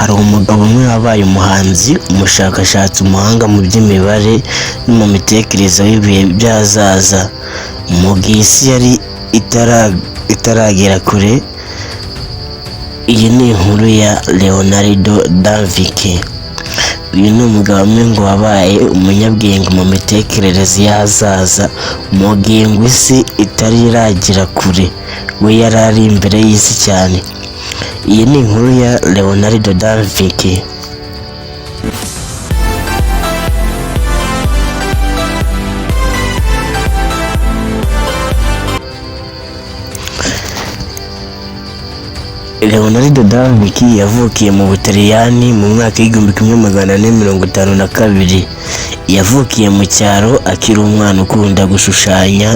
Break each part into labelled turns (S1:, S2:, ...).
S1: Hari umugabo umwe wabaye umuhanzi, umushakashatsi, umuhanga mu by'imibare no mu mitekerereze w'ibihe by'ahazaza. Mu gihe isi yari itaragera kure, iyi ni inkuru ya Leonardo da Vinci. Uyu ni umugabo umwe ngo wabaye umunyabwenge mu mitekerereze y'ahazaza, mu gihe ngo isi itari iragera kure, we yari ari imbere y'isi cyane. Iyi ni inkuru ya Leonardo da Vinci. Leonardo da Vinci yavukiye mu Butaliyani mu mwaka w'1452. Yavukiye mu cyaro akiri umwana ukunda gushushanya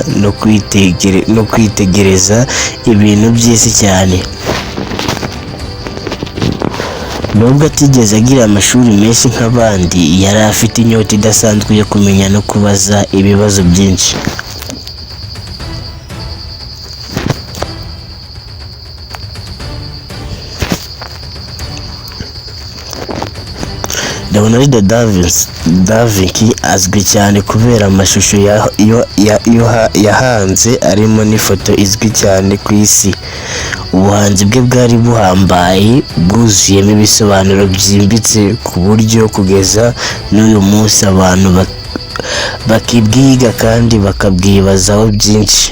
S1: no kwitegereza ibintu by'isi cyane. Nubwo atigeze agira amashuri menshi nk'abandi, yari afite inyota idasanzwe yo kumenya no kubaza ibibazo byinshi. Leonardo da Vinci azwi cyane kubera amashusho yahanze arimo n'ifoto izwi cyane ku isi. Ubuhanzi bwe bwari buhambaye, bwuzuyemo ibisobanuro byimbitse ku buryo kugeza n'uyu munsi abantu bakibwiga kandi bakabwibazaho byinshi.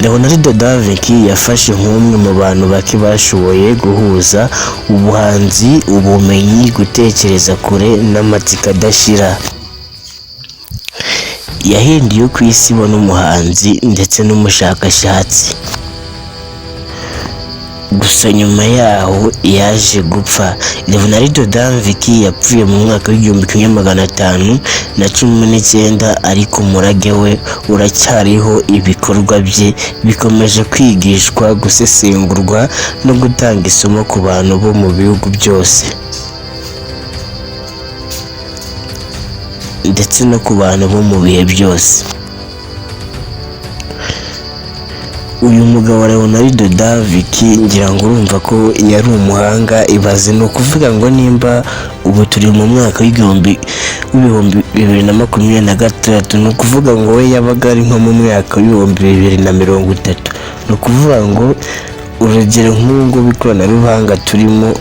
S1: Leonardo da Vinci yafashe nk'umwe mu bantu bake bashoboye guhuza ubuhanzi, ubumenyi, gutekereza kure n'amatsiko adashira. Yahinduye uko isi ibona umuhanzi ndetse n'umushakashatsi. Gusa nyuma yaho yaje gupfa. Leonardo da Vinci yapfuye mu mwaka w'1519, ariko umurage we uracyariho. Ibikorwa bye bikomeje kwigishwa, gusesengurwa no gutanga isomo ku bantu bo mu bihugu byose ndetse no ku bantu bo mu bihe byose. Uyu mugabo Leonardo da Vinci, ngira ngo urumva ko yari umuhanga. Ibaze, ni ukuvuga ngo nimba ubu turi mu mwaka w'2026, ni ukuvuga ngo we yabaga ari nko mu mwaka w'2030. Ni ukuvuga ngo urugero nk'ubu ngubu ikoranabuhanga turimo,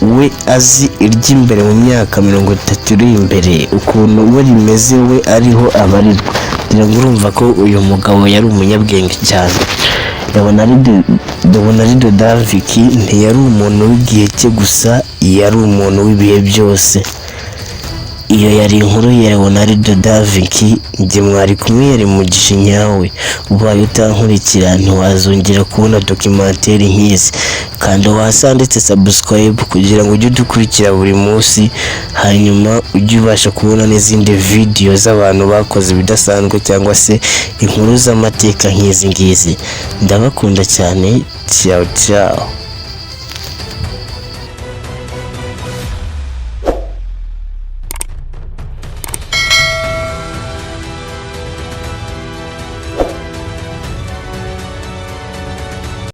S1: we azi iry'imbere mu myaka 30 iri imbere ukuntu we rimeze, we ariho abarirwa. Ngira ngo urumva ko uyu mugabo yari umunyabwenge cyane. Leonardo da Vinci ntiyari umuntu w'igihe cye gusa, yari umuntu w'ibihe byose. Iyo yari inkuru ya Leonardo da Vinci. Njye mwari kumwe yari Mugisha nyawe. Ubaye utankurikira ntiwazongera kubona documentary nk'izi. Kanda hasi handitse subscribe kugira ngo ujye udukurikira buri munsi, hanyuma ujye ubasha kubona n'izindi video z'abantu bakoze ibidasanzwe cyangwa se inkuru z'amateka nk'izi ngizi. Ndabakunda cyane, ciao ciao.